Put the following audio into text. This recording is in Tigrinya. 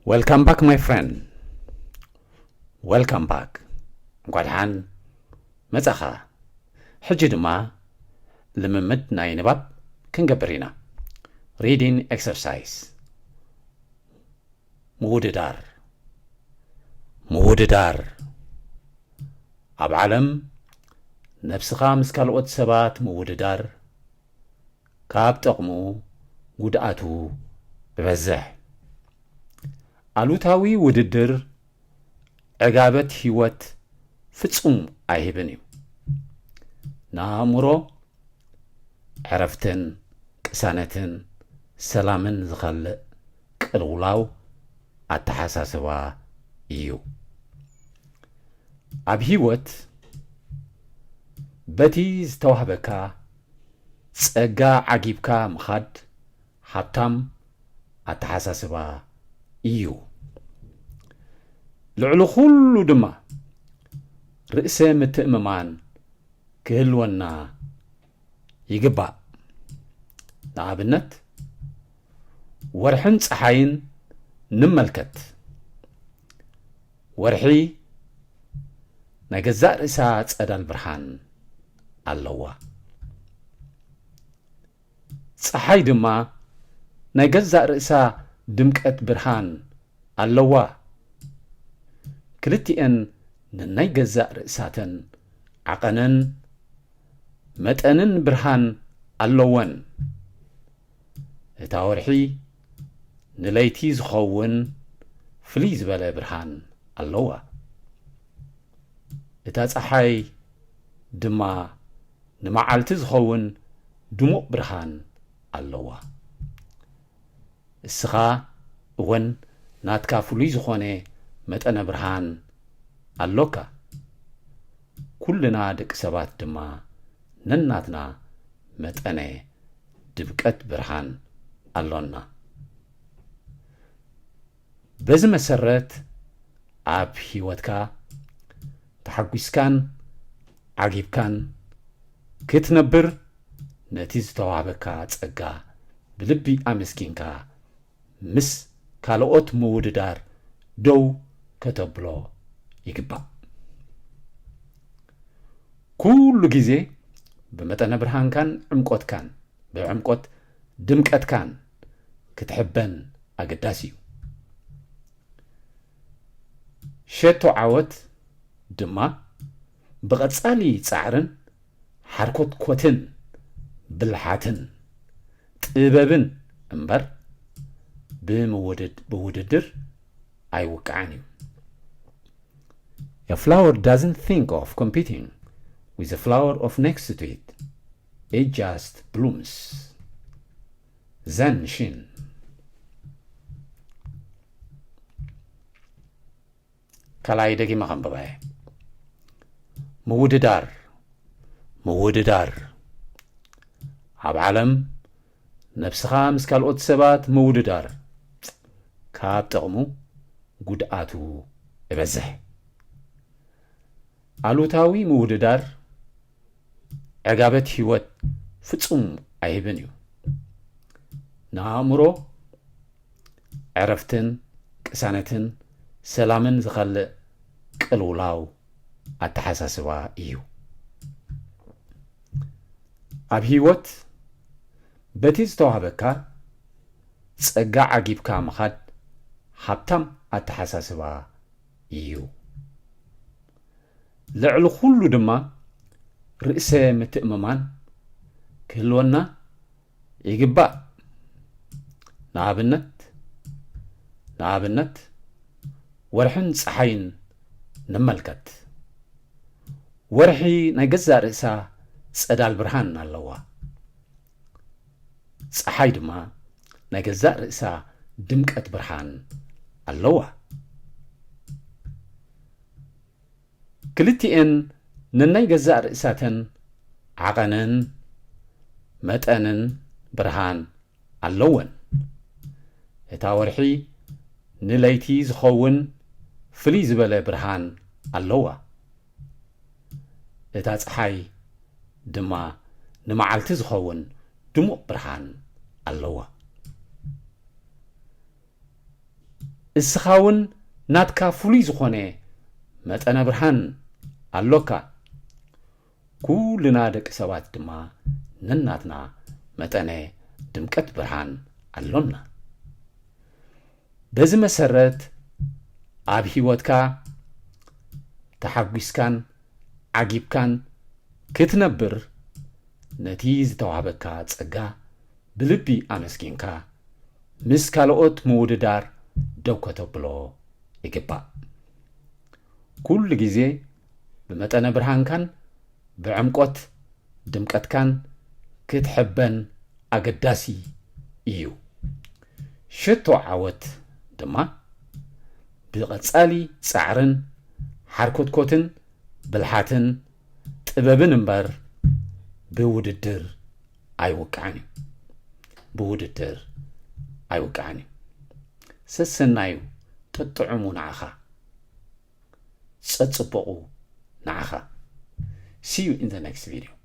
Welcome back, my friend. Welcome back. እንኳዕ ደሓን መጻኻ። ሕጂ ድማ ልምምድ ናይ ንባብ ክንገብር ኢና። Reading exercise. ምውድዳር። ምውድዳር። ኣብ ዓለም ነብስኻ ምስ ካልኦት ሰባት ምውድዳር ካብ ጠቕሙ ጉድኣቱ ይበዝሕ። ኣሉታዊ ውድድር ዕጋበት ህይወት ፍጹም ኣይህብን እዩ። ንኣእምሮ ዕረፍትን ቅሳነትን ሰላምን ዝኸልእ ቅልውላው ኣተሓሳስባ እዩ። ኣብ ህይወት በቲ ዝተዋህበካ ጸጋ ዓጊብካ ምኻድ ሃብታም ኣተሓሳስባ እዩ። ልዕሊ ኩሉ ድማ ርእሰ ምትእምማን ክህልወና ይግባእ። ንኣብነት፣ ወርሕን ጸሓይን ንመልከት። ወርሒ ናይ ገዛእ ርእሳ ጸዳል ብርሃን ኣለዋ። ጸሓይ ድማ ናይ ገዛእ ርእሳ ድምቀት ብርሃን ኣለዋ። ክልቲኤን ነናይ ገዛእ ርእሳተን ዓቐንን መጠንን ብርሃን ኣለወን። እታ ወርሒ ንለይቲ ዝኸውን ፍልይ ዝበለ ብርሃን ኣለዋ። እታ ጸሓይ ድማ ንመዓልቲ ዝኸውን ድሙቕ ብርሃን ኣለዋ። እስኻ እውን ናትካ ፍሉይ ዝኾነ መጠነ ብርሃን ኣሎካ። ኩልና ደቂ ሰባት ድማ ነናትና መጠነ ድምቀት ብርሃን ኣሎና። በዚ መሰረት ኣብ ህይወትካ ተሓጒስካን ዓጊብካን ክትነብር ነቲ ዝተዋህበካ ጸጋ ብልቢ ኣመስጊንካ ምስ ካልኦት ምውድዳር ደው ከተብሎ ይግባእ። ኩሉ ግዜ ብመጠነ ብርሃንካን ዕምቆትካን፣ ብዕምቆት ድምቀትካን ክትሕበን ኣገዳሲ እዩ። ሸቶ ዓወት ድማ ብቐጻሊ ጻዕርን ሓርኮትኮትን ብልሓትን ጥበብን እምበር ብምውድድ-፣ ብውድድር ኣይውቃዕን እዩ። A flower doesn't think of competing with the flower of next to it. It just blooms. ዘን ሽን። ካልኣይ ደጊመ ከንብባ እየ። ምውድዳር፣ ምውድዳር። ኣብ ዓለም ነብስኻ ምስ ካልኦት ሰባት ምውድዳር ካብ ጥቕሙ ጉድኣቱ ይበዝሕ። ኣሉታዊ ምውድዳር ዕጋበት ህይወት ፍጹም ኣይህብን እዩ። ንኣእምሮ ዕረፍትን ቅሳነትን ሰላምን ዝኸልእ ቅልውላው ኣተሓሳስባ እዩ። ኣብ ህይወት በቲ ዝተዋህበካ ጸጋ ዓጊብካ ምኻድ ሃብታም ኣተሓሳስባ እዩ። ልዕሊ ኩሉ ድማ ርእሰ ምትእምማን ክህልወና ይግባእ። ንኣብነት፣ ንኣብነት ወርሕን ጸሓይን ንመልከት። ወርሒ ናይ ገዛእ ርእሳ ጸዳል ብርሃን ኣለዋ። ጸሓይ ድማ ናይ ገዛእ ርእሳ ድምቀት ብርሃን ኣለዋ። ክልቲኤን ነናይ ገዛእ ርእሳተን ዓቐንን መጠንን ብርሃን ኣለወን። እታ ወርሒ ንለይቲ ዝኸውን ፍልይ ዝበለ ብርሃን ኣለዋ። እታ ጸሓይ ድማ ንመዓልቲ ዝኸውን ድሙቕ ብርሃን ኣለዋ። እስኻ እውን ናትካ ፍሉይ ዝኾነ መጠነ ብርሃን ኣሎካ። ኩልና ደቂ ሰባት ድማ ነናትና መጠነ ድምቀት ብርሃን ኣሎና። በዚ መሰረት ኣብ ህይወትካ ተሓጒስካን ዓጊብካን ክትነብር ነቲ ዝተዋህበካ ጸጋ ብልቢ ኣመስጊንካ ምስ ካልኦት ምውድዳር ደው ከተብሎ ይግባእ። ኩሉ ግዜ ብመጠነ ብርሃንካን ብዕምቆት ድምቀትካን ክትሕበን ኣገዳሲ እዩ። ሽቶ ዓወት ድማ ብቐጻሊ ጻዕርን ሓርኮትኮትን ብልሓትን ጥበብን እምበር ብውድድር ኣይውቃዕን እዩ። ብውድድር ኣይውቃዕን እዩ። ሰሰናዩ ጥጥዑሙ ንዓኻ፣ ጸጽበቑ ንዓኻ። See you in the next video.